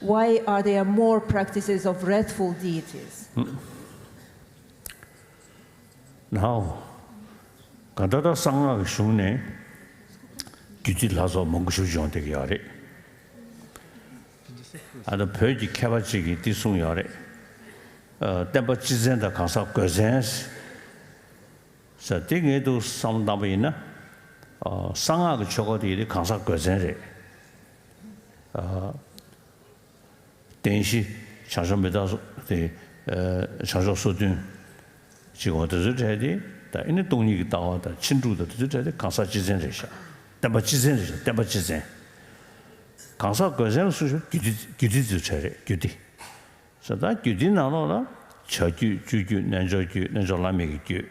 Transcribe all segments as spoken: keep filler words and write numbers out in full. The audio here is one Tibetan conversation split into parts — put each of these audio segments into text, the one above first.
Why are there more practices of wrathful deities? Now, གང་ལྟར་ད་གསང་སྔགས་ཀྱི་གཞུང་ནས་རྒྱུད་སྡེ་ལྷ་ཚོགས་མང་པོ་ཞིག་བྱུང་བསྡད་ཀྱི་ཡོད་རེད། ཨ་ད་བོད་ཀྱི་མཁས་པ་ཅིག་གིས་འདི་གསུངས་ཡོད་རེད། ཨ་བསྟན་པ་སྤྱི་བཙན་དང་གང་ཟག་རྒོད་ཚན་ཟེར། དེ་ངས་འདུག་བསམ་བློ་བཏང་པ་ཡིན་ན། ཨ་གསང་སྔགས་ཀྱི་ཆོ་ག་དེ་ཡིན་དེ་གང་ཟག་རྒོད་ཚན་རེད། ཨ། བདེན་བཞི། བྱང་ཕྱོགས་མི་རྟག་སོགས་དེ། ཨ་བྱང་ཕྱོགས་སོ་བདུན། ཅིག་འོ་དེ་ཚོའི་གྲས་དེ། ད་ཨེ་ནི་སྟོང་ཉིད་ཀྱི་ལྟ་བ་དང་ཕྱིན་དྲུག་དང་དེ་ཚོའི་གྲས་དེ་གང་ཟག་སྤྱི་བཙན་རེད་ཤག་བསྟན་པ་སྤྱི་བཙན་རེད་ཤག་བསྟན་པ་སྤྱི་བཙན། གང་ཟག་རྒོད་ཚན་ལ་སུ་ཞུ་རྒྱུད་སྡེ་རྒྱུད་སྡེ་ཚོའི་གྲས་རེད་རྒྱུད་སྡེ། ས་ད་རྒྱུད་སྡེའི་ནང་ལོགས་ལ་བྱ་རྒྱུད་སྤྱོད་རྒྱུད་རྣལ་འབྱོར་རྒྱུད་རྣལ་འབྱོར་བླ་མེད་ཀྱི་རྒྱུད།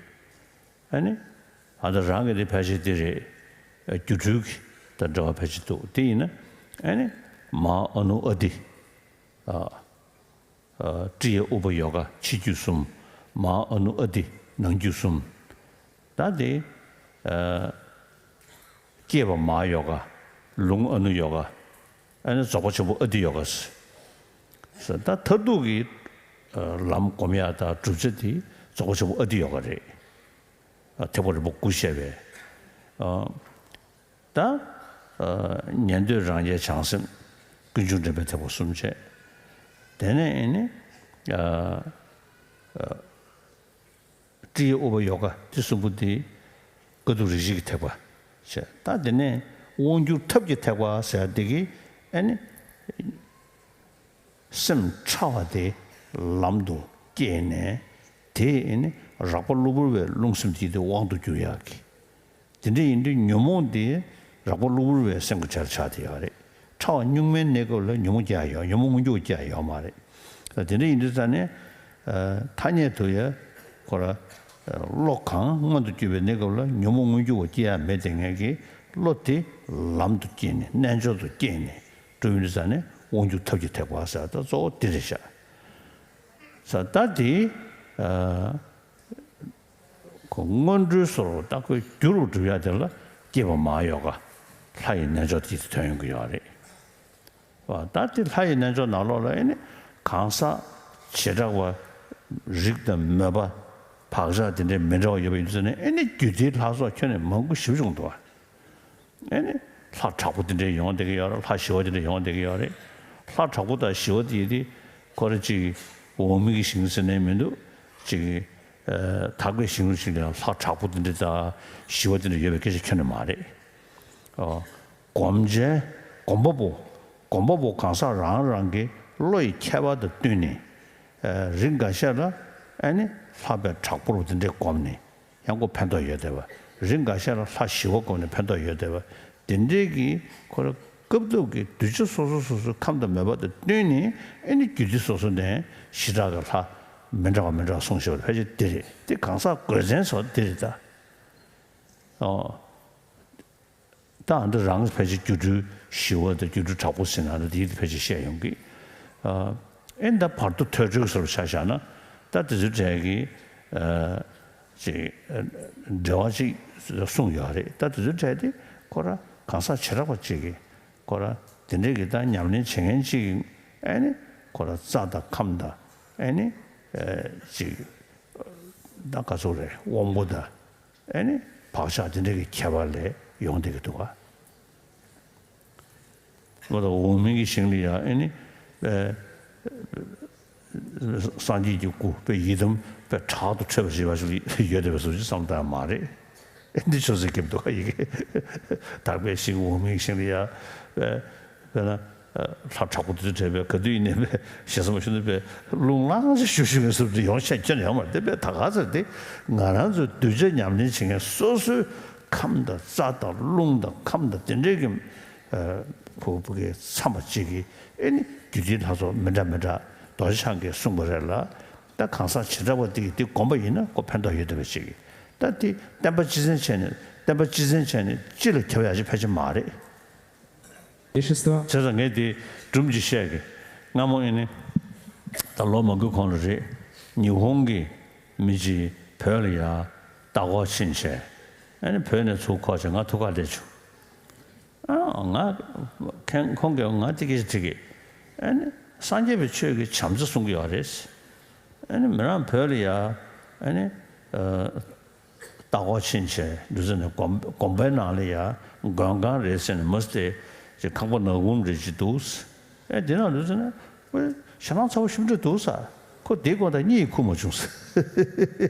ཨ་ནི། ཨ་ད་རང་གི་དེ་ཕལ་ཆེར་དེ་རེད། སྒྱུ་འཕྲུལ་གྱི་དང་འབྲེལ་བ་ཕལ་ཆེར་འདུག་དེ་ཡིན་ན། ཨ་ནི། མ་ཨ་ནུ་ཨ་ཏི། ཨ། ཨ་ཀྲི་ཡ་ཨུ་པ་ཡོ་ག་ཕྱི་རྒྱུད་གསུམ། མ་ཨ་ནུ་ཨ་ཏི་ནང་རྒྱུད་གསུམ། ད་དེ། ཨ། སྐྱེས་པ་མ་ཡོ་ག་ལུང་ཨ་ནུ་ཡོ་ག་ཨ་ནི་རྫོགས་པ་ཆེན་པོ་ཨ་ཏི་ཡོ་ག་ཟེར། ད་མཐར་ཐུག་གི་ལམ་སྒོམ་ཡག་དང་བསྒྲུབ་བྱ་དེ་རྫོགས་པ་ཆེན་པོ་ཨ་ཏི་ཡོ་ག་རེད། ཐེག་པ་རིམ་པ་དགུ་བཤད་པའི། ད་ཉན་ཐོས་རང་རྒྱལ་བྱང་སེམས་ཀུན་འབྱུང་འདྲེན་པའི་ཐེག་པ་གསུམ་བྱས། དེ་ནས་ཨ་ནི། ཀྲི་ཡ་ཨུ་པ་ཡོ་ག་དེ་གསུམ་པོ་དེ་དཀའ་ཐུབ་རིགས་བཞི་གི་ཐེག་པ་བྱས། ད་དེ་ནས་དབང་བསྒྱུར་ཐབས་ཀྱི་ཐེག་པ་ཟེར་དེ་གི་ཨ་ནི་སེམས་ཕྲ་བ་དེ་ལམ་དུ་བསྐྱེད་ནས་དེ་ཨ་ནི་རགས་པ་གློ་བུར་བའི་རླུང་སེམས་དེ་དེ་དབང་དུ་བསྒྱུར་ཡག་གི། དེ་འདྲ་ཡིན་དུས་ཉོན་མོངས་དེ་རགས་པ་གློ་བུར་བའི་སེམས་ཀྱི་གྲས་ལ་ཆགས་བསྡད་ཡོད་རེད། ཕྲ་བ་གཉུག་མའི་གནས་སྐབས་ལ་ཉོན་མོངས་སྐྱེ་ཡ་ཡོད། ཉོན་མོངས་མངོན་གྱུར་བ་སྐྱེ་ཡ་ཡོད་མ་རེད། དེ་འདྲ་ཡིན་དུས་ཙ་ནས། ཐ་སྙད་དུ་ཡ། ཁོ་ར། བློ་གང་མངོན་དུ་གྱུར་པའི་གནས་སྐབས་ལ་ཉོན་མོངས་མངོན་གྱུར་བ་སྐྱེ་ཡ་མེད་དེ་ངེས་ཀྱི། བློ་དེ་ལམ་དུ་བསྐྱེད་ནས་རྣལ་འབྱོར་དུ་བསྐྱེད་ནས་འགྲོ་ཡིན་དུས་ཙ་ནས་དབང་སྒྱུར་ཐབས་ཀྱི་ཐེག་པ་ཟེར་ད་གཙོ་བོ་དེ་རེད་ཤག་ས་ད་དེ། ཁོ་སྔོན་འགྲོའི་སོར་ད་ཁོས་བསྒྱུར་བ་སྒྲུབ་ཡ་དེ་ལ་སྐྱེས་པ་མ་ཡོ་ག་ལྷ་ཡི་རྣལ་འབྱོར་དེ་ཐོན་ཡོང་གི་ཡོད་རེད། ད་དེ་ལྷ་ཡི་རྣལ་འབྱོར་ནང་ལོགས་ལ་ཨེ་ནི་གང་ཟག་བྱེ་བྲག་པ་རིགས་དང་མོས་པ་བག་ཆགས་དེ་འདྲའི་མི་འདྲ་བ་ཡོད་པ་ཡིན་ཙང་ནས་ཨེ་ནི་རྒྱུད་སྡེའི་ལྷ་ཚོགས་ཁྱོན་ནས་མང་པོ་ཞེ་པོ་བྱུང་འདུག་ཨེ་ནི་ལྷ་དྲག་པོ་དེ་འདྲའི་ཡོང་བསྡད་ཀྱི་ཡོད་རེད། ལྷ་ཞི་བ་དེ་འདྲ་ཡོང་བསྡད་ཀྱི་ཡོད་རེད། ལྷ་དྲག་པོ་དང་ཞི་བ་དེ་དེ་ཁོ་ར་ཅིག་འོག་མིན་གྱི་ཞིང་ཟེར་ནས་མི་འདུག་ཅིག་དག་པའི་ཞིང་ལུགས་ཤིག་ལ་ལྷ་དྲག་པོ་དེ་འདྲ་དང་ཞི་བ་དེ་འདྲ་ཡོད་པའི་སྐད་ཆ་ཁྱོན་ནས་མ་རེད། སྒོམ་ཆེན། སྒོམ་པ་པོ། སྒོམ་པ་པོ་གང་ཟག་རང་རང་གི་བློ་ཡི་ཁྱད་པར་དང་བསྟུན་ནས། རིགས་འགའ་ཤས་ལ་ཨ་ནི་ལྷ་དཔེ་དྲག་པོ་རུ་དེ་འདྲས་བསྒོམས་ནས་ཡང་ཁོ་ཕན་ཐོགས་ཡོད་བསྡད་པ། རིགས་འགའ་ཤས་ལ་ལྷ་ཞི་བ་བསྒོམས་ནས་ཕན་ཐོགས་ཡོད་བསྡད་པ། དེ་འདྲས་ཀྱི་ཁོ་ར་སྐབས་ཐོག་གི་གདུལ་བྱ་སོ་སོ་སོ་སོའི་ཁམས་དང་མོས་པ་དང་བསྟུན་ནས་ཨ་ནི་རྒྱུད་སྡེ་སོ་སོ་ནས་ཞི་དྲག་གི་ལྷ་མི་འདྲ་བ་མི་འདྲ་བ་གསུངས་བཞག་པ་ཕལ་ཆེར་དེ་རེད། དེ་གང་ཟག་རྒོད་ཚན་སོགས་དེ་རེད་ད། ཨོ། ད་ཨ་འདི་རང་ཕལ་ཆེར་སྒྱུ་འཕྲུལ་ཞི་བ་དང་སྒྱུ་འཕྲུལ་དྲག་པོ་ཟེར་ན་འདི་ཡིད་ཕལ་ཆེར་བཤད་ཡོང་གི། ཨ་ཨེ་ད་བར་དོ་ཐོས་གྲོལ་སོགས་ཆ་བཞག་ན་ད་དེ་ཚོའི་གྲས་ཀྱི་ཨ་ཅིག་འབྲེལ་བ་ཅིག་གསུངས་ཡོད་རེད། ད་དེ་ཚོའི་གྲས་དེ་ཁོ་ར་གང་ཟག་བྱེ་བྲག་པ་ཅིག་གིས་ཁོ་ར་དེ་འདྲའི་གི་ད་ཉམས་ལེན་བྱེད་མཁན་ཅིག་གིས་ཨེ་ནི་ཁོ་ར་རྩ་དང་ཁམས་དང་ཨེ་ནི་ཅིག་ད་ག་ཚོད་རེད། དབང་པོ་དང་། ཨེ་ནི་བག་ཆགས་དེ་འདྲ་གི་ཁྱད་པར་ལས་ཡོང་བསྡད་ཀྱི་འདུག་ག་མ་གཏོགས་འོག་མིན་གྱི་ཞིང་ལ་ཡང་ཨེ་ནི་ཨེ་སངས་རྒྱས་ཀྱི་སྐུ་དཔེ་ཡི་དམ་དཔེ་དྲག་ཏུ་ཁྲོས་པ་ཞེས་པ་ཞིག་ཡོད་བསྡད་པའི་བཟོ་ཅིག་བསམ་བཏང་མ་རེད། ཨེ་འདི་ཆོས་ཟེར་གྱི་འདུག་ག་ཡི་གེ་དག་པའི་ཞིང་འོག་མིན་གྱི་ཞིང་ལ་ཡང་ཨེ། དཔེར་ན། ལྷ་དྲག་པོ་དེ་ཚོ་འདྲ་བའི་ག་དུས་ཡིན་ནའི་དཔེ་ཞེ་ས་མ་ཞུ་ན་དཔེ་རླུང་ལངས་ཤིག་ཞུ་ཞུ་མཁན་ཚོ་འདི་ཡོང་ཤེས་ཁྱོན་ཡོད་མ་རེད། དེ་དཔེ་ད་ག་ཚོད་དེ་ང་རང་ཚོའི་གདུལ་བྱ་ཉམས་ལེན་བྱེད་མཁན་སོ་སོའི་ཁམས་དང་རྩ་དང་རླུང་དང་ཁམས་དང་དེ་འདྲའི་གི་ཕུག་ཕུག་གི་མཚམས་པ་གཅིག་གི་ཨེ་ནི་རྒྱུད་སྡེའི་ལྷ་ཚོགས་མི་འདྲ་མི་འདྲ་རྡོ་རྗེ་འཆང་གིས་གསུངས་པ་རེད་ལ། ད་གང་ཟག་བྱེ་བྲག་པ་འདི་གིས་འདི་བསྒོམ་པ་ཡིན་ན་ཁོ་ཕན་ཐོགས་ཡོད་བསྡད་པ་ཅིག་གི་ད་འདི་བསྟན་པ་སྤྱི་བཙན་བྱས་ནས་བསྟན་པ་སྤྱི་བཙན་བྱས་ནས་སྤྱི་ལ་ཁྱབ་ཡག་ཅིག་ཕལ་ཆེར་མ་རེད། ཡེ་ཤེས་སོ། བྱས་ཙང་ངས་དེ་སྒྲུང་ཅིག་བཤད་གི། སྔ་མོ་ཨེ་ནི། ད་ལོ་མང་པོའི་གོང་ལ་རེད། ཉི་ཧོང་གི་མི་གཅིག་བོད་ལ་ཡར་ལྟ་སྐོར་ཕྱིན་བྱས། ཨེ་ནི་བོད་ནས་ཚུར་འཁོར་བྱས་ང་ཐུག་གར་སླེབས་བྱུང་། ཨ་ང་ཁོང་གིས་ང་དེ་སྐད་ཆ་དྲིས་གི། ཨེ་ནི། སངས་རྒྱས་པའི་ཆོས་ཀྱི་བྱམས་བརྩེ་གསུང་གི་ཡོད་རེད། ཨ་ནི་མི་རང་བོད་ལ་ཡ་ཨ་ནི་ལྟ་སྐོར་ཕྱིན་བྱས་འདུག་ཟེར་ནས་དགོན་དགོན་པའི་ནང་ལ་ཡ་མགོན་ཁང་རེད་ཟེར་ནས་མ་སྟེ་ཅིག་ཁང་པ་ནག་ཁུང་རེད་ཅིག་འདུག་ཨེ་དེ་ནང་འདུག་ཟེར་ན་ཁོ་ཞེ་སྡང་ཚ་བོ་ཞིབ་འདྲ་འདུག་ས། ཁོ་དེའི་སྐོར་དང་གཉིད་ཁུག་མ་བྱུང་ས།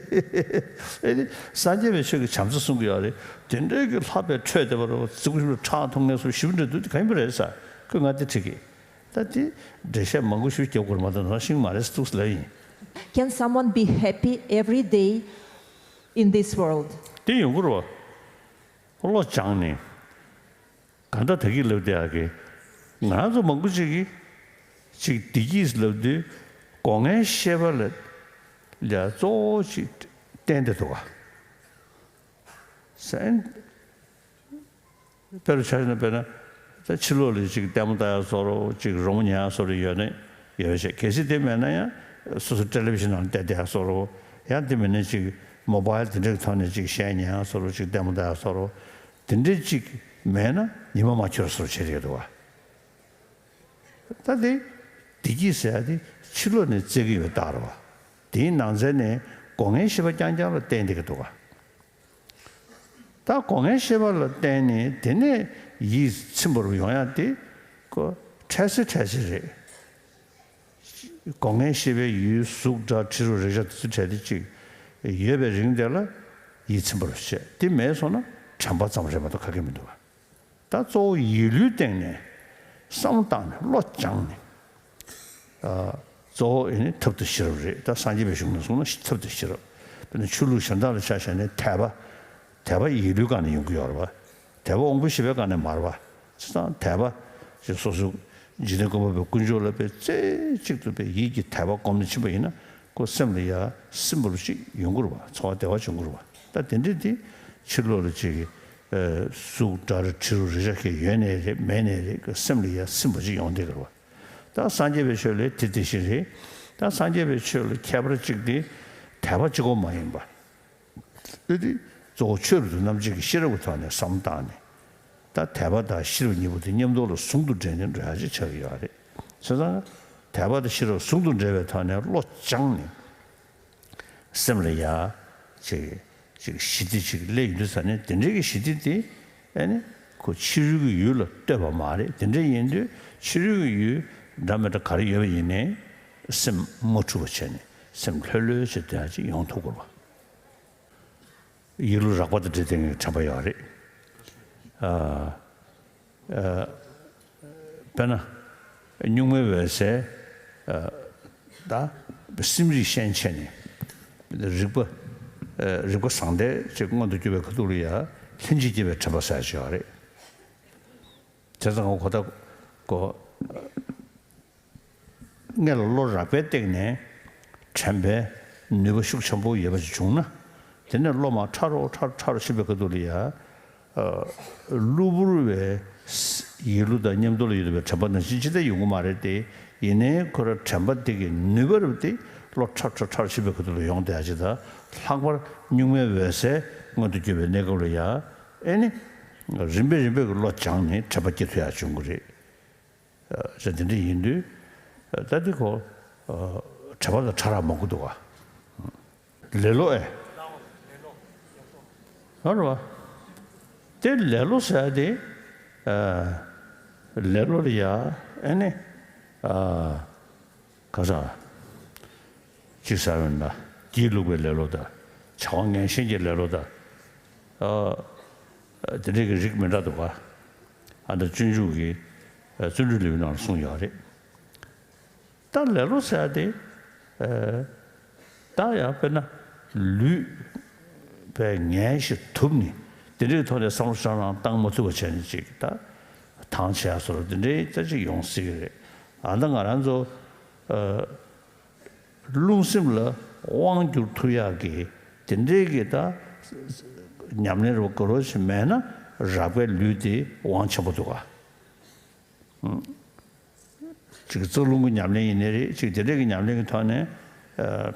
ཨེ་ནི་སངས་རྒྱས་པའི་ཆོས་ཀྱི་བྱམས་བརྩེ་གསུང་གི་ཡོད་རེད། དེ་འདྲའི་གི་ལྷག་པའི་འཕྲོས་དེ་བར་རྩིག་པ་ཞིབ་འདྲ་ཁྲག་འཐུང་མཁན་སོགས་ཞིབ་འདྲ་འདུག་དེ་ག་ཡིན་པ་རེད་ས། ཁོས་ང་དེ་དྲིས་ཀྱི། ད་དེ་འགྲེལ་བཤད་མང་པོ་ཞིག་རྒྱབ་དགོས་མ་གཏོགས་ང་ཤེས་ཀྱི་མ་རེད་ཟེར་ཐུགས་སུ་ལབ་ཡིན། Can someone be happy every day in this world? དེ་ཡོང་གི་རེད་བ། ལོ་སྦྱངས་ནས་གང་ལྟར་ད་གིན་ལབ་བསྡད་ཡག་གི། ང་རང་ཚོ་མང་པོ་ཅིག་གིས་ཅིག་བདེ་སྐྱིད་ལབ་དུས་སྒོ་ལྔའི་ཤེས་པ་ལ་ལ་གཙོ་བོ་ཅིག་བསྟན་བསྡད་འདུག་ག། སེམས། དཔེ་རུ་ཆ་བཞག་ན་དཔེར་ན། ད་ཕྱི་ལོགས་ལ་ཅིག་ལྟད་མོ་ལྟ་ཡག་བཟོ་འདྲ་ཅིག་རོལ་མོ་ཉན་ཡག་བཟོ་འདྲ་ཡོད་ན་ཡོད་པ་བྱས། གལ་སྲིད་དེ་མེད་ན་ཡང་སོ་སོ་ཊེ་ལི་བི་ཤན་ནང་བལྟས་བསྡད་ཡག་བཟོ་འདྲ། ཡང་དེ་མེད་ན་ཅིག་མོ་བྷལ་དེ་འདྲའི་ཐོག་ནས་ཅིག་གཞས་ཉན་ཡག་བཟོ་འདྲ། ཅིག་ལྟད་མོ་ལྟ་ཡག་བཟོ་འདྲ། དེ་འདྲའི་ཅིག་མེད་ན་ཉི་མ་མ་འཁྱོལ་བཟོ་འདྲ་བྱེད་ཀྱི་འདུག་ག། ད་དེ་བདེ་སྐྱིད་ཟེར་ཡག་དེ་ཕྱི་ལོགས་ནས་བཙལ་གྱི་ཡོད་རྟགས་རེད་བ། དེའི་ནང་ཚན་ནས་སྒོ་ལྔའི་ཤེས་པ་རྐྱང་རྐྱང་ལ་བརྟེན་བསྡད་ཀྱི་འདུག་ག། ད་སྒོ་ལྔའི་ཤེས་པ་ལ་བརྟེན་ནས་དེ་ནས་ཡིད་ཚིམ་པར་ཡོང་ཡག་དེ་ཁོ་འཕྲལ་སེལ་འཕྲལ་སེལ་རེད། སྒོ་ལྔའི་ཤེས་པའི་ཡུལ་གཟུགས་སྒྲ་དྲི་རོ་རེག་བྱ་དེ་ཚོའི་གྲས་དེ་གཅིག་ཡོད་པའི་རིང་དེ་ལ་ཡིད་ཚིམ་པར་བྱེད། དེ་མེད་སོང་ན་དྲན་པ་ཙམ་རེད་མ་གཏོགས་ག་གེ་མི་འདུག་ག། ད་གཙོ་བོ་ཡིད་བློའི་སྟེང་ནས་བསམ་བློ་བཏང་ནས་བློ་སྦྱངས་ནས། ཨ། གཙོ་བོ་ཨེ་ནི་ཐབས་དང་ཤེས་རབ་རེད། ད་སངས་རྒྱས་པའི་གཞུང་ནས་གསུངས་ན་ཐབས་དང་ཤེས་རབ། དཔེར་ན་ཆོས་ལུགས་གཞན་དག་ལ་ཆ་བཞག་ན་དད་པ། དད་པ་ཡིད་བློའི་སྒང་ནས་ཡོང་གི་ཡོད་རེད་པ། དད་པ་དབང་པོའི་ཤེས་པའི་སྒང་ནས་མ་རེད་པ། བྱས་ཙང་དད་པ་ཅིག་སོ་སོ་འཇིག་རྟེན་ཀུན་པ་པའི་དཀོན་མཆོག་ལ་དཔེ་རྩེ་གཅིག་ཏུ་དཔེ་ཡིད་ཀྱི་དད་པ་སྒོམ་ནས་ཕྱིན་པ་ཡིན་ན། ཁོ་སེམས་ལ་ཡ་སིམ་པ་ཅིག་ཡོང་གི་རེད་པ། ཚོར་བ་བདེ་བ་བྱུང་གི་རེད་པ། ད་དེ་འདྲ་དེ་ཕྱི་ལོགས་ལ་ཅིག་ཨ། གཟུགས་སྒྲ་རོ་དྲི་རོ་རེག་བྱ་ཁོ་ཡོད་ནའི་རེད་མེད་ནའི་རེད། ཁོ་སེམས་ལ་ཡ་སིམ་པ་ཅིག་ཡོང་བསྡད་ཀྱི་རེད་པ། ད་སངས་རྒྱས་པའི་ཆོས་ལ་དེ་དེ་བཞིན་རེད། ད་སངས་རྒྱས་པའི་ཆོས་ལ་ཁྱད་པར་གཅིག་དེ་དད་པ་གཅིག་པོ་མ་ཡིན་པ། དེ་དེ་གཙོ་བོ་ཆོས་རབ་ཏུ་རྣམ་འབྱེད་ཀྱི་ཤེས་རབ་ཀྱི་ཐོག་ནས་བསམ་བློ་བཏང་ནས། ད་དད་པ་དང་ཤེས་རབ་གཉིས་པོ་དེ་མཉམ་དུ་ལ་ཟུང་དུ་འབྲེལ་ནས་འགྲོ་ཡག་ཅིག་ཆགས་ཀྱི་ཡོད་རེད། བྱས་ཙང་དད་པ་དང་ཤེས་རབ་ཟུང་དུ་འབྲེལ་བའི་ཐོག་ནས་བློ་སྦྱངས་ནས། སེམས་ལ་ཡ་ཅིག་ཅིག་ཞི་བདེ་ཅིག་སླེབས་ཡོང་དུས་ཙ་ནས། དེ་འདྲའི་གི་ཞི་བདེ་དེ་ཨ་ནི་ཁོ་ཕྱི་རོལ་གྱི་ཡུལ་ལ་ལྟོས་པ་མ་རེད། དེ་འདྲ་ཡིན་དུས་ཕྱི་རོལ་གྱི་ཡུལ་འདྲ་མི་འདྲ་ག་རེ་ཡོད་པ་ཡིན་ནའི་སེམས་མ་འཁྲུགས་པ་བྱས་ནས་སེམས་ལྷོད་ལྷོད་བྱས་བསྡད་ཡག་ཅིག་ཡོང་ཐུབ་དགོས་པ། ཡིད་བློ་རགས་པ་དང་འབྲེལ་བསྡད་མཁན་གྱི་དྲན་པ་ཡོད་རེད། ཨ། ཨ། དཔེར་ན། གཉུག་མའི་འོད་གསལ། ཨ། ད་སེམས་རིག་ཤན་ཕྱེ་ནས་རིག་པ། ཨ། རིག་པ་བཟང་ལྟས་ཅིག་མངོན་དུ་གྱུར་པའི་ཁ་ཐུག་ལ་ཡ་ལྷན་ཅིག་སྐྱེས་པའི་དྲན་པ་ཟེར་ཡག་ཅིག་ཡོད་རེད། བྱས་ཙང་ཁོ་ད་ཁོ། སྔོན་ལ་བློ་རགས་པའི་སྟེང་ནས་དྲན་པའི་ནུས་པ་ཤུགས་ཆེན་པོ་ཡོད་པ་ཞིག་བྱུང་ན། དེ་ནས་བློ་མར་ཕྲ་རུ་ཕྲ་རུ་ཕྲ་རུ་ཕྱིན་པའི་ཁ་ཐུག་ལ་ཡ། ཨ། གློ་བུར་བའི་ཡིད་བློ་དང་མཉམ་དུ་ལ་ཡོད་པའི་དྲན་པ་ནང་བཞིན་ཇི་ལྟར་ཡོང་གི་མ་རེད་དེ། ཡིན་ནའི་ཁོ་རང་དྲན་པ་དེ་གི་ནུས་པ་རུ་དེ་བློ་ཕྲ་ཕྲ་ཕྲ་རུ་ཕྱིན་པའི་ཁ་ཐུག་ལ་ཡོང་བསྡད་ཡག་ཅིག་དང་། ལྷག་པར་གཉུག་མའི་འོད་གསལ་མངོན་དུ་གྱུར་པའི་གནས་སྐབས་ལ་ཡ། ཨེ་ནི། རིམ་པས་རིམ་པས་ཀྱི་བློ་སྦྱངས་ནས་དྲན་པ་སྐྱེ་ཐུབ་ཡག་བྱུང་གི་རེད། ཨ། དེ་འདྲ་ཡིན་དུས། ཨ། ད་འདི་ཁོ། ཨ། དྲན་པ་དང་ཕྲ་རགས་མང་པོ་འདུག་ག། ལེ་ལོ་ཨེ། ཧ་རེད་བ། དེ་ལེ་ལོ་ཟེར་ཡག་དེ། ཨ། ལེ་ལོ་ལ་ཡ། ཨེ་ནི། ཨ། ག་ས། གཅིག་ཟེར་བ་ཡིན་ན་སྒྱིད་ལུག་པའི་ལེ་ལོ་དང་། བྱ་བ་ངན་ཞེན་གྱི་ལེ་ལོ་དང་། ཨ། དེ་འདྲའི་གི་རིགས་མི་འདྲ་འདུག་ག། ཨ། ད་སྤྱོད་འཇུག་གི། ཨ། བརྩོན་འགྲུས་ལེའུའི་ནང་ལ་གསུངས་ཡོད་རེད། ད་ལེ་ལོ་ཟེར་ཡག་དེ། ཨ། ད་ཡང་དཔེར་ན་ལུས་པའི་ངལ་ཞིག་དུབ་ནས་དེ་འདྲའི་ཐོག་ནས་བསམ་བློ་ཧྲང་ཧྲང་བཏང་མ་ཐུབ་པ་བྱས་ནས་ཅིག་ད་ཐང་ཆད་ཡག་བཟོ་འདྲ་དེ་འདྲའི་ད་ཅིག་ཡོང་སྲིད་ཀྱི་རེད། ཨ། ད་ང་རང་ཚོ། ཨ། རླུང་སེམས་ལ་དབང་བསྒྱུར་ཐུབ་ཡག་གི་དེ་འདྲའི་གི་ད་ཉམས་ལེན་རུ་ག་རོ་ཞིག་མེད་ན་རགས་པའི་ལུས་དེ་དབང་ཆེན་པོ་འདུག་ག། ཨང་། གཅིག་རྩ་རླུང་གི་ཉམས་ལེན་ཡིན་ནའི་རེད། གཅིག་དེ་འདྲའི་གི་ཉམས་ལེན་གྱི་ཐོག་ནས། ཨ།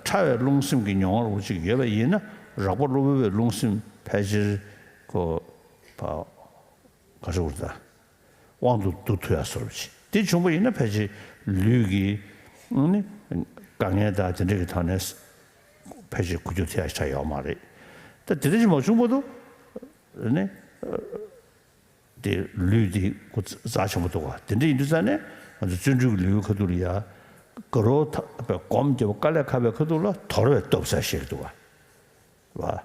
ཕྲ་བའི་རླུང་སེམས་ཀྱི་མྱོང་བ་རུ་གཅིག་ཡོད་པ་ཡིན་ན། རགས་པ་གློ་བུར་བའི་རླུང་སེམས་ཕལ་ཆེར་ཁོ་ཕ། ག་རེ་ཟེར་དགོས་རེད་ད། དབང་དུ་བསྡུ་ཐུབ་ཡག་བཟོ་འདྲ་ཅིག་དེ་བྱུང་པ་ཡིན་ན་ཕལ་ཆེར་ལུས་ཀྱི་ ནི་དཀའ་ངལ་དང་དེ་འདྲ་གི་ཐོག་ནས་ཕལ་ཆེར་འགུལ་སྐྱོད་ཐེབས་ཡ་ཆགས་ཡོད་མ་རེད། ད་དེ་འདྲ་ཞིག་མ་བྱུང་བར་དུ་ནི། དེ་ལུས་དེ་ཁོ་རྩ་ཆེན་པོ་འདུག་བ། དེ་འདྲ་ཡིན་དུས་ཙང་ནས་ང་ཚོ་བརྩོན་འགྲུས་ཀྱི་ལེའུའི་ཁ་ཐུག་ལ་ཡ། དགའ་རབ་ཐ་པའི་སྒོམ་བརྒྱབ་པ་དཀའ་ལས་ཁག་པའི་ཁ་ཐུག་ལ་དོར་བའི་སྟོབས་ཟེར་བཤད་ཀྱི་འདུག་བ། བ།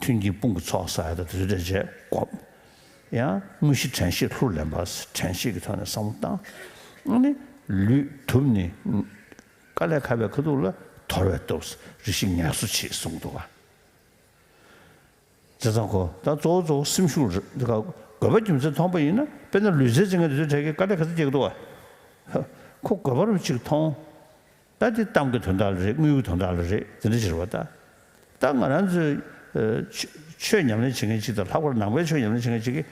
མཐུན་རྐྱེན་དཔུང་གི་ཚོགས་ཟེར་ཡ་དང་དེ་ཚོ་འདྲ་བྱས་སྒོམ། ཡང་དངོས་གཞི་དྲན་ཤེས་ལྷུར་ལེན་པ། དྲན་ཤེས་ཀྱི་ཐོག་ནས་བསམ་བློ་བཏང་། ཨ་ནི་ལུས་དུབ་ནས་དཀའ་ལས་ཁག་པའི་ཁ་ཐུག་ལ་དོར་བའི་སྟོབས། རེ་ཞིག་ངལ་གསོ་བྱེད་གསུངས་འདུག་བ། བྱས་ཙང་ཁོ་ད་གཙོ་བོ་གཙོ་བོ་སེམས་ཤུགས་རེད། དགོས་པ་རྒྱུ་མཚན་མཐོང་པ་ཡིན་ན། དཔེར་ན་ལུས་རྩལ་རྩེད་མཁན་དེ་ཚོའི་གྲས་ཀྱིས་དཀའ་ལས་ག་ཚོད་རྒྱག་གི་འདུག་བ། ཁོ་དགོས་པ་རུ་གཅིག་མཐོང་། ད་དེ་གཏམ་གྱི་དོན་དག་ལ་རེད། དངུལ་གྱི་དོན་དག་ལ་རེད། དེ་འདྲ་ཞིག་རེད་བ། ད་ད་ང་རང་ཚོའི་ཆོས་ཆོས་ཉམས་ལེན་བྱེད་མཁན་ཅིག་དང་། ལྷག་པར་ནང་པའི་ཆོས་ཉམས་ལེན་བྱེད་མཁན་ཅིག་གིས་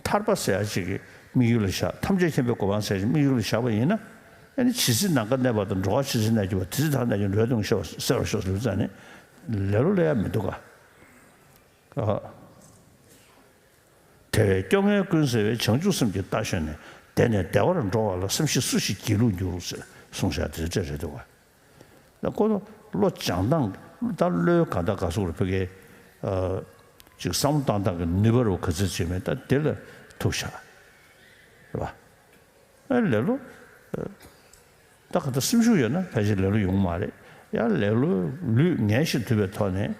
ཐར་པ་ཟེར་ཡ་ཅིག་གི་དམིགས་ཡུལ་ལ་བཞག་ཐམས་ཅད་མཁྱེན་པའི་གོ་འཕང་ཟེར་ཡ་ཅིག་དམིགས་ཡུལ་ལ་བཞག་པ་ཡིན་ན། ཨ་ནི་ཇི་སྲིད་ནམ་མཁའ་གནས་པ་དང་། འགྲོ་བ་ཇི་སྲིད་གནས་གྱུར་པ། དེ་སྲིད་མཐར་གནས་ཀྱང་འགྲོ་བའི་དོན་གྱི་ཤེས་པ་གསལ་བར་ཤོག་ཟེར་བ་ཙང་ནི་ལེ་ལོ་ལས་ཡ་མི་འདུག་ག། དེ་བས་སྐྱོ་ངལ་ཀུན་སེལ་བའི། བྱང་ཆུབ་སེམས་ཀྱི་རྟ་ཞོན་ནས། བདེ་ནས་བདེ་བར་འགྲོ་བ་ལ། བསམ་ཤེས་སུ་ཞིག་སྒྱིད་ལུག་འགྱུར་ཟེར་གསུངས་བཞག་དེ་འདྲ་རེད་འདུག་བ། ད་ཁོ་བློ་སྦྱང་སྟངས་ད་བློའི་གང་ལྟར་ག་སོགས་རུ་ཕ་གིའི་ཅིག་བསམ་བློ་བཏང་སྟངས་ཀྱི་ནུས་པ་རུ་ག་ཚོད་བྱས་མེད། ད་དེ་ལ་ཐུག་བཞག་རེད་བ། ཨ་ལེ་ལོ། ད་ག་ད་སེམས་ཤུགས་ཡོད་ན་ཕལ་ཆེར་ལེ་ལོ་ཡོང་མ་རེད། ཡང་ལེ་ལོ་ལུས་ངལ་ཞིང་དུབ་པའི་ཐོག་ནས་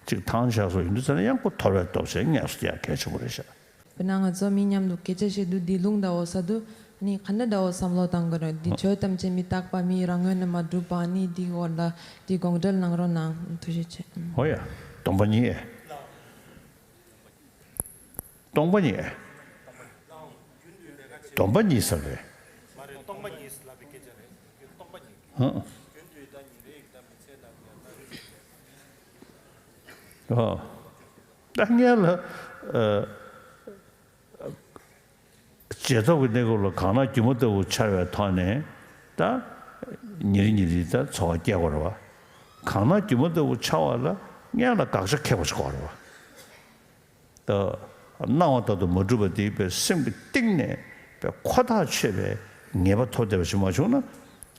ཅིག་ཐང་ཆད་སོགས་ཡིན་དུས་ཙང་ནས་ཡང་ཁོ་དོར་བའི་སྟོབས་ཟེར་ངལ་གསོ་རྒྱག་གལ་ཆེན་པོ་རེད་ཤག་དཔེར་ན་ང་ཚོ་མི་མཉམ་དུ་སྐད་ཆ་བཤད་དུས་འདི་ལུང་འདྲ་བོ་ཟེར་དུས་ནི་ག་འདྲ་འདྲ་བོ་བསམ་བློ་བཏང་དགོས་རེད། འདི་ཆོས་ཐམས་ཅད་མི་རྟག་པ། མི་རང་ངོས་ནས་མ་གྲུབ་པ། ནི་འདི་སྐོར་ལ་འདི་དགོངས་འགྲེལ་གནང་རོགས་གནང་། ཐུགས་རྗེ་ཆེ། ཧོ་ཡ། སྟོང་པ་ཉིད། སྟོང་པ་ཉིད། སྟོང་པ་ཉིད་ཟེར་རེད། ཧང་། ཨོ། ད་སྔོན་ལ་ཨ། རྗེས་ཐོབ་ཀྱི་གནས་སྐབས་ལ་གང་སྣང་སྒྱུ་མ་ལྟ་བུ་འཆར་བའི་ཐོག་ནས་ད་ཉིན་རེ་ཉིན་རེ་ད་ཚོར་བ་སྐྱེ་དགོས་རེད་བ། གང་སྣང་སྒྱུ་མ་ལྟ་བུ་འཆར་བ་ལ་སྔོན་ལ་དགག་བྱ་ཁེགས་པ་ཞིག་དགོས་རེད་བ། ད་སྣང་བ་ལྟར་དུ་མ་གྲུབ་པ་དེ་བས་སེམས་ཀྱི་གཏིང་ནས་བས་ཁོ་ཐག་ཆོད་པའི་ངེས་པ་ཐོབ་བསྡད་པ་ཞིག་མ་བྱུང་ན་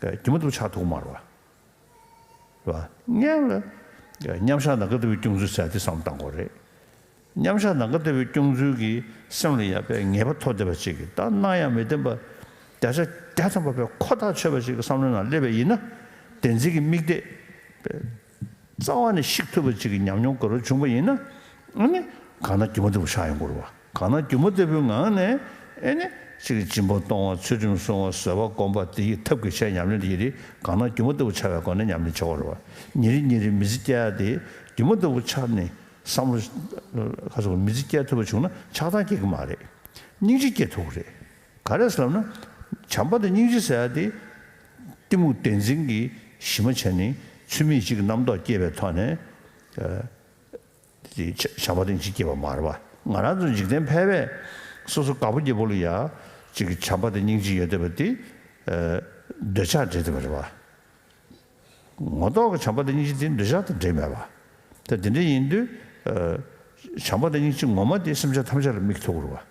སྒྱུ་མ་ལྟ་བུ་ཆགས་ཐུབ་ཀྱི་མ་རེད་བ། རེད་བ། སྔོན་ལ་མཉམ་བཞག་ནམ་མཁའ་ལྟ་བུའི་སྐྱོང་ཚུལ་ཟེར་ཡ་དེ་བསམ་བློ་བཏང་དགོས་རེད། མཉམ་བཞག་ནམ་མཁའ་ལྟ་བུའི་སྐྱོང་ཚུལ་གྱིས་སེམས་ལ་ཡ་བས་ངེས་པ་ཐོབ་བསྡད་པ་ཅིག་གིས། ད་སྣང་ཡང་མི་བདེན་པ། བརྒྱ་ཆ་བརྒྱ་ཐམ་པ་བས་ཁོ་ཐག་ཆོད་པ་ཅིག་གི་བསམ་བློའི་ནང་སླེབས་པ་ཡིན་ན། བདེན་འཛིན་གྱི་དམིགས་གཏད་རྩ་བ་ནས་བཤིག་ཐུབ་པ་ཅིག་གི་ཉམས་མྱོང་དགའ་རབ་བྱུང་བ་ཡིན་ན། ཨ་ནི་གང་སྣང་སྒྱུ་མ་ལྟ་བུ་ཆགས་ཡོང་གི་རེད་བ། གང་སྣང་སྒྱུ་མ་ལྟ་བུའི་ངང་ནས་ཨེ་ནི་ཅིག་སྦྱིན་པ་གཏོང་བ། ཚུལ་ཁྲིམས་སྲུང་བ། བཟོད་པ་སྒོམ་པ། དེ་ཡི་ཐབས་ཀྱི་ཆེད་ཉམས་ལེན་དེ་ཡི་རིགས་གང་སྣང་སྒྱུ་མ་ལྟ་བུ་ཆགས་པའི་སྒོ་ནས་ཉམས་ལེན་བྱེད་དགོས་རེད་བ། ཉིན་རེ་ཉིན་རེ་མི་ཚེ་སྐྱེལ་ཡ་དེ་སྒྱུ་མ་ལྟ་བུ་ཆགས་ནས་བསམ་བློ་ཁ་སོགས་མི་ཚེ་སྐྱེལ་ཐུབ་པ་བྱུང་ན་ཆགས་སྡང་སྐྱེ་གི་མ་རེད། སྙིང་རྗེ་སྐྱེ་ཐུབ་ཀྱི་རེད། ག་རེ་ཟེར་ལབ་ན། བྱམས་པ་དང་སྙིང་རྗེ་ཟེར་ཡ་དེ་གཏི་མུག་བདེན་འཛིན་གྱིས་གཞི་མ་བྱས་ནས་ཚུལ་མིན་ཡིད་བྱེད་ཀྱི་རྣམ་རྟོག་སྐྱེས་པའི་ཐོག་ནས། དེ་བྱ་བྱམས་པ་དང་སྙིང་རྗེ་སྐྱེས་པ་མ་རེད་བ། ང་རང་ཚོ་འཇིག་རྟེན་ཕལ་པས་སོ་སོ་དགའ་པོ་སྐྱིད་པོ་ལ་ཡ་ཅིག་གི་བྱམས་པ་དང་སྙིང་རྗེ་ཡོད་བསྡད་པ་དེ་འདོད་ཆགས་འདྲེས་བསྡད་པ་རེད་བ། ངོ་ཐོག་གི་བྱམས་པ་དང་སྙིང་རྗེ་དེ་འདོད་ཆགས་དང་འདྲེས་མེད་པ། ད་དེ་འདྲ་ཡིན་དུས་བྱམས་པ་དང་སྙིང་རྗེ་ངོ་མ་དེ་སེམས་ཅན་ཐམས་ཅད་ལ་དམིགས་ཐུབ་ཀྱི་རེད་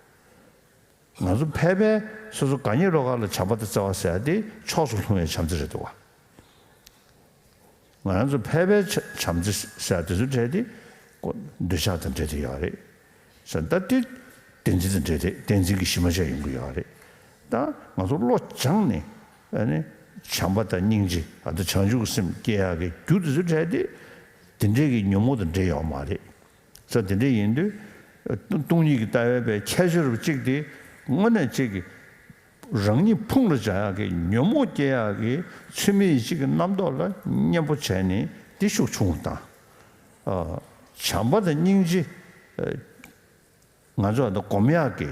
བ། ང་ཚོ་ཕལ་པས་སོ་སོ་དགའ་ཉེ་རོགས་ཁ་ལ་བྱམས་པ་དང་བརྩེ་བ་ཟེར་ཡ་དེ་ཕྱོགས་སུ་ལྷུང་བའི་བྱམས་བརྩེ་རེད་འདུག་བ། ང་རང་ཚོ་ཕལ་པའི་བྱམས་བརྩེ་ཟེར་དེ་ཚོའི་གྲས་དེ་འདོད་ཆགས་དང་འདྲེས་ཏེ་ཡོད་རེད། ཟེར་ད་དེ་བདེན་འཛིན་དང་འདྲེས་ཏེ་བདེན་འཛིན་གྱི་གཞི་མ་ཆགས་ཡོང་གི་ཡོད་རེད། ད་ང་ཚོ་བློ་སྦྱངས་ནས་ཨ་ནི་བྱམས་པ་དང་སྙིང་རྗེ། ཨ་ད་བྱང་ཆུབ་ཀྱི་སེམས་སྐྱེ་ཡག་གི་རྒྱུ་དེ་ཚོའི་གྲས་དེ་དེ་འདྲས་ཀྱི་ཉོན་མོངས་དང་འདྲེས་ཡོད་མ་རེད། ཟེར་དེ་འདྲས་ཡིན་དུས་སྟོང་ཉིད་ཀྱི་ལྟ་བའི་པའི་ཁྱད་ཆོས་རུ་གཅིག་དེ་དངོས་གནས་གཅིག་གི་རང་ཉིད་ཕུང་ལ་བྱ་ཡག་གི་ཉོན་མོངས་སྐྱེ་ཡག་གི་ཚུལ་མིན་ཡིད་བྱེད་ཀྱི་རྣམ་རྟོག་ལ་གཉེན་པོ་བྱས་ནས་དེ་ཤུགས་ཆུང་བ་དང་། ཨ། བྱམས་པ་དང་སྙིང་རྗེ། ཨ། ང་ཚོ་ཨ་ད་སྒོམ་ཡག་གི་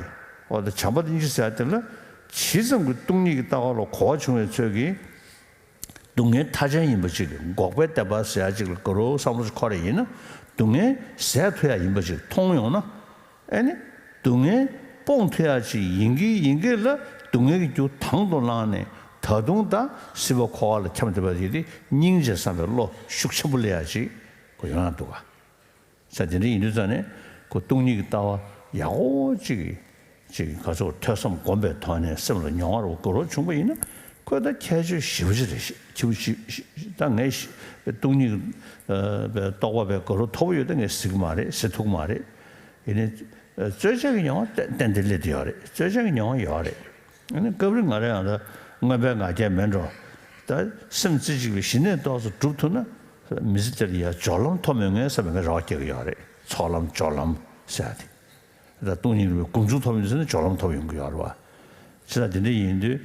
འོ་ད་བྱམས་པ་དང་སྙིང་རྗེ་ཟེར་ཡག་དེ་ལ་ཇི་ཙམ་གྱི་སྟོང་ཉིད་ཀྱི་ལྟ་བ་ལ་གོ་བ་བྱུང་བའི་ཚོད་ཀྱིས། སྡུག་བསྔལ་མཐའ་ཅན་ཡིན་པ་ཅིག་འགོག་པའི་བདེན་པ་ཟེར་ཡག་ཅིག་ལ་དགའ་རབ་བསམ་བློ་ཞིག་འཁོར་བ་ཡིན་ན། སྡུག་བསྔལ་ཟད་ཐུབ་ཡག་ཡིན་པ་ཅིག་མཐོང་ཡོང་ན། ཨེ་ནི། སྡུག་བསྔལ་སྤོང་ཐུབ་ཡག་ཅིག་ཡིན་གྱི་ཡིན་གྱི་ལ། སྡུག་བསྔལ་གྱི་རྒྱུ་དང་དུ་བླངས་ནས་ད་དུང་ད་སྲིད་པ་འཁོར་བ་ལ་འཁྱམས་བསྡད་པ་དེ་དེ་སྙིང་རྗེ་བསམ་པའི་བློ་ཤུགས་ཆེན་པོ་སླེབས་ཡག་ཅིག་གོ་ཡོང་ཡག་འདུག་ག། ས་དེ་འདྲ་ཡིན་དུས་ཙང་ནས་ཁོ་སྟོང་ཉིད་ཀྱི་ལྟ་བ་ཡག་པོ་ཅིག་ཅིག་ག་ཚོད་ཐོས་བསམ་སྒོམ་པའི་ཐོག་ནས་སེམས་ལ་མྱོང་བ་རུ་དགའ་རབ་བྱུང་བ་ཡིན་ན། པ་ད་ཁྱད་ཆོས་ཞེ་པོ་ཅིག་རེད། ཞེ་ཞེ་པོ་ཞེ་ཞེ་ད་ངས་ཞེ་སྟོང་ཉིད་ཀྱི་ཨ་པའི་རྟོགས་པ་པའི་དགའ་སྐྱོ་མཐོ་པོ་ཡོད་ད་ངས་ཟེར་གྱི་མ་རེད། ཟེར་ཐུབ་ཀྱི་མ་རེད། ཡིན་ནའི་ཨ་རྩོལ་བཅས་ཀྱི་མྱོང་བ་ཏན་ཏན་དེ་སླེབས་བསྡད་ཡོད་རེད། རྩོལ་བཅས་ཀྱི་མྱོང་བ་ཡོད་རེད། ཨ་ནི་སྐབས་རེ་ང་རང་ཡང་ད་མངོན་པའི་ང་རྒྱལ་མེད་འགྲོ། ད་སེམས་རྩེ་གཅིག་པའི་ཞི་གནས་ཏོག་ཙམ་སྒྲུབ་ཐུབ་ན་མི་ཚེ་དེ་ལ་ཡང་སྦྱོར་ལམ་ཐོབ་མི་ངེས་བསམ་པའི་རེ་བ་སྐྱེ་གི་ཡོད་རེད། ཚོགས་ལམ་སྦྱོར་ལམ་ཟེར་ཡ་དེ། ད་སྟོང་ཉིད་རིག་པའི་སྒོམ་བྱུང་ཐོབ་ཡོང་དུས་ཙམ་ནས་སྦྱོར་ལམ་ཐོབ་ཡོང་གི་ཡོད་རེད་བ། བྱས་ཙང་དེ་འདྲ་ཡིན་དུས།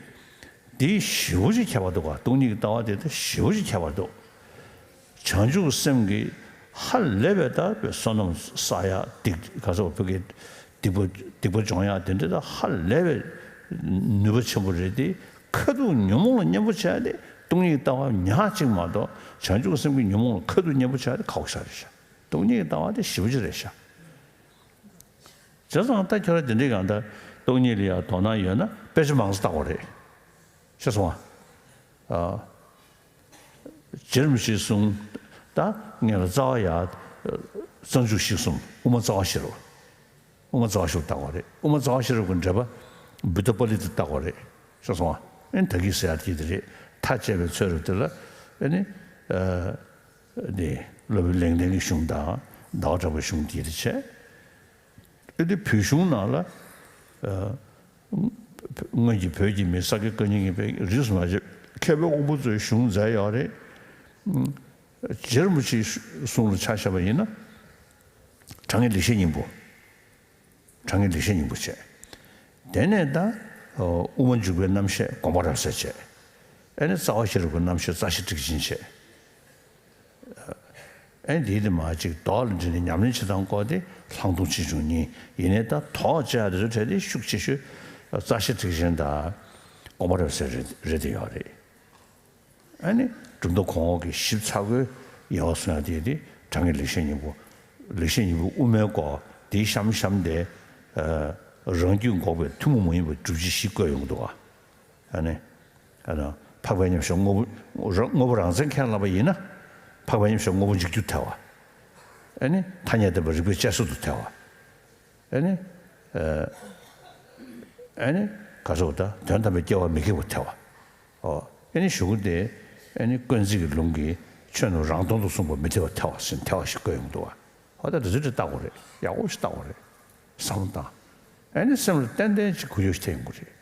འདི་ཞེ་པོ་ཅིག་ཁྱད་པར་འདུག་ག་སྟོང་ཉིད་ཀྱི་ལྟ་བ་དེ་ད་ཞེ་པོ་ཅིག་ཁྱད་པར་འདུག་བྱང་ཆུབ་སེམས་ཀྱི་ཧ་ལས་པའི་ད་བསོད་ནམས་བསགས་ཡ་སྡིག་ག་ཚོད་བོད་ཀྱི་སྡིག་པ་སྡིག་པ་སྦྱོང་ཡ་དེ་འདྲ་ད་ཧ་ལས་པའི་ནུས་པ་ཆེན་པོ་རེད་དེ། ཁ་ཐུག་ཉོན་མོངས་ལ་གཉེན་པོ་བྱས་ཏེ་སྟོང་ཉིད་ཀྱི་ལྟ་བ་ཉག་གཅིག་མ་གཏོགས་བྱང་ཆུབ་སེམས་ཀྱི་ཉོན་མོངས་ལ་ཁ་ཐུག་གཉེན་པོ་བྱས་ཏེ་ཁག་པོ་ཞེ་དྲག་རེད་ཤག་སྟོང་ཉིད་ཀྱི་ལྟ་བ་དེ་ཞེ་པོ་ཅིག་རེད་ཤག་བྱས་ཙང་ད་ཁྱོད་རང་དེ་འདྲའི་གང་ལྟར་སྟོང་ཉིད་ལ་ཡང་དོ་སྣང་ཡོད་ན་དཔེ་ཆ་མང་ཙམ་ལྟ་དགོས་རེད། ཤེས་སོང་ཨ། ཨ། རྗེ་རིན་པོ་ཆེས་གསུངས། ད་ངེད་ལ་རྩ་བ་ཡ། རྩ་འཇུག་ཤེས་གསུམ་དབུ་མ་རྩ་བ་ཤེས་རབ། དབུ་མ་རྩ་བ་ཤེས་རབ་ལྟ་དགོས་རེད། དབུ་མ་རྩ་བ་ཤེས་རབ་ཀྱི་འགྲེལ་པ་བུདྡྷ་པཱ་ལི་ཏ་ལྟ་དགོས་རེད། ཤེས་སོང་ཨ། ཨེ་ནི་ད་གིན་ཟེར་ཡ་དེ་དེ་རེད། མཐའ་དཔྱད་པའི་ཚོད་རབ་དེ་ལ་ཨེ་ནི། ཨ། ནི་སློབ་དཔོན་ལེགས་ལྡན་གྱི་གཞུང་དང་ཟླ་བ་གྲགས་པའི་གཞུང་དེ་དེ་བྱས། ཨེ་དེ་བོད་གཞུང་ནང་ལ། ཨ། སྔོན་གྱི་བོད་ཀྱི་མི་ས་དགེ་བཀའ་རྙིང་གི་དཔེ་རིས་སུ་མ་ཆད་མཁས་པའི་དབང་པོ་ཚོས་གཞུང་མཛད་ཡོད་རེད། རྗེ་རིན་པོ་ཆེའི་གསུང་ལ་ཆ་བཞག་པ་ཡིན་ན། དྲང་ངེས་ལེགས་བཤད་སྙིང་པོ། དྲང་ངེས་ལེགས་བཤད་སྙིང་པོ་བྱས། དེ་ནས་ད་དབུ་མ་འཇུག་པའི་རྣམ་བཤད་དགོངས་པ་རབ་གསལ་བྱས། ཨེ་ནི་རྩ་བ་ཤེས་རབ་ཀྱི་རྣམ་བཤད་རྩ་ཤེ་ཊཱིཀ་ཆེན་བྱས། ཨེ་ནི་དེའི་དེ་མ་གཅིག་ལྡོག་ལ་འདྲེས་ནས་ཉམས་ལེན་བྱེད་སྟངས་སྐོར་དེ་ལྷག་མཐོང་ཆེ་ཆུང་གཉིས་ཡིན་ནའི་ད་དོགས་བཅད་དེ་ཚོ་གྲས་དེ་ཤུགས་ཆེ་ཤོས་རྩ་ཤེ་ཊཱིཀ་ཆེན་དང་དགོངས་པ་རབ་གསལ་རེད་རེད་དེ་ཡོད་རེད། ཨ་ནི་གྲུབ་མཐའ་གོང་འོག་གི་ཞིབ་ཚགས་པོའི་དབྱེ་བ་གསུང་ཡ་དེ་དེ་དྲང་ངེས་ལེགས་བཤད་སྙིང་པོ། ལེགས་བཤད་སྙིང་པོ་དབུ་མའི་སྐོར་དེའི་གཤམ་གཤམ་དེ། ཨ། རང་རྒྱུད་འགོག་པའི་ཐུན་མོང་མ་ཡིན་པའི་སྒྲུབ་བྱེད་བཞི་བཀོད་ཡོང་གི་འདུག་བ། ཨ་ནི། ཨ་ནི། འཕགས་པའི་མཉམ་གཞག་དངོས་པོ། རང་དངོས་པོ་རང་མཚན་ཁས་བླངས་པ་ཡིན་ན། འཕགས་པའི་མཉམ་གཞག་དངོས་པོ་འཇིག་རྒྱུར་ཐལ་བ། ཨ་ནི་ཐ་སྙད་བདེན་པ་རིགས་པས་དཔྱད་བཟོད་དུ་ཐལ་བ། ཨ་ནི། ཨ། ཨ་ནི། ག་ཚོད་ད་དོན་དམ་པའི་སྐྱེ་བ་མི་སྐྱེ་བར་ཐལ་བ། ཨོ། ཨ་ནི་གཞུག་གུ་དེ། ཨ་ནི་ཀུན་རྫོབ་ཀྱི་ལུང་གིས་ཆོས་རྣམས་རང་སྟོང་དུ་གསུངས་པ་མི་ཐལ་བར་ཐལ་བ་ཟེར་ཐལ་བ་ཞིག་བཀོད་ཡོང་འདུག་བ། ཨོ་ད་དེ་ཚོ་དེ་ལྟ་དགོས་རེད། ཡག་པོ་ཞིག་ལྟ་དགོས་རེད། བསམ་བློ་བཏང་། ཨ་ནི་སེམས་ལ་ཏན་ཏན་ཅིག་གུ་ཡངས་ཤིག་ཐེབས་ཡོང་གི་རེད།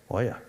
འོ་ཡ།